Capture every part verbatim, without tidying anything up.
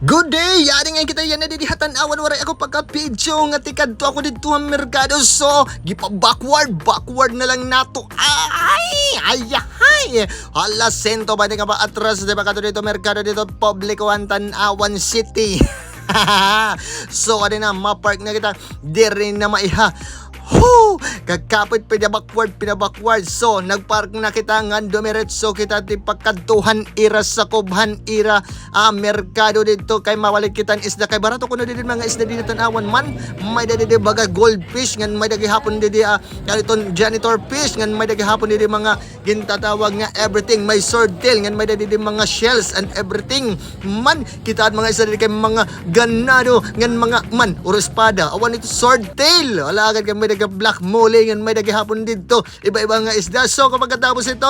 Good day! Yari ngay-an kita yana didi ha Tanauan, waray ako pagka-video nga tikadto ako didto ha merkado. So, gipa-backward, backward na lang nato. Ay! Ayahay! Hala, sento ba di ka pa atras, di ba, kadto didto merkado didto, publiko han Tanauan City. So, adi na, ma-park na kita. Diri na maiha. Hu! Kakapit pina-backward, pina-backward. So, nag-park na kita ngan dumiretso kita tipakadto han ira sakob han ira, ah, merkado didto kay mawalit kita hin isda kay barato kuno didi mga isda didi Tanauan man. May-ada didi baga goldfish ngan may-ada gihapon didi, ah, kaniton janitor fish ngan may-ada gihapon didi mga gintatawag nga everything. May swordtail ngan may-ada didi mga shells and everything. Man, kita it mga isda didi kay mga ganado ngan mga, man, uro espada. Awan ito swordtail. Wala agad kay may-ada black molly ngan may-ada gihapon didto. Iba-iba nga isda. So, kapagkatapos ito,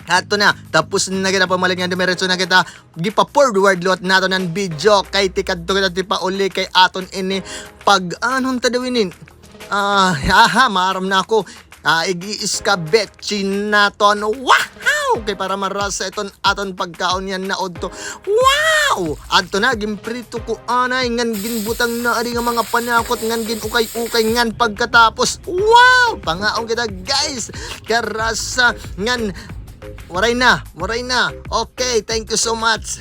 ato na. Tapos na kita pamalit ngan dumiretso na kita. Gipa-forward liwat naton an video kay tikadto kita tipauli kay aton ini pag-, ano ta daw ini? Ah, aha, maaram na ako. Ah, ig-i-escabeche naton. Wow! Kay para marasa iton aton pagkaon yana udto. Wow! Adto na, ginprito ko anay, ngan ginbutang na adi nga mga panakot, ngan gin-ukay-ukay, ngan pagkatapos, wow! Pangaon kita, guys! Karasa, ngan, waray na, waray na. Okay, thank you so much.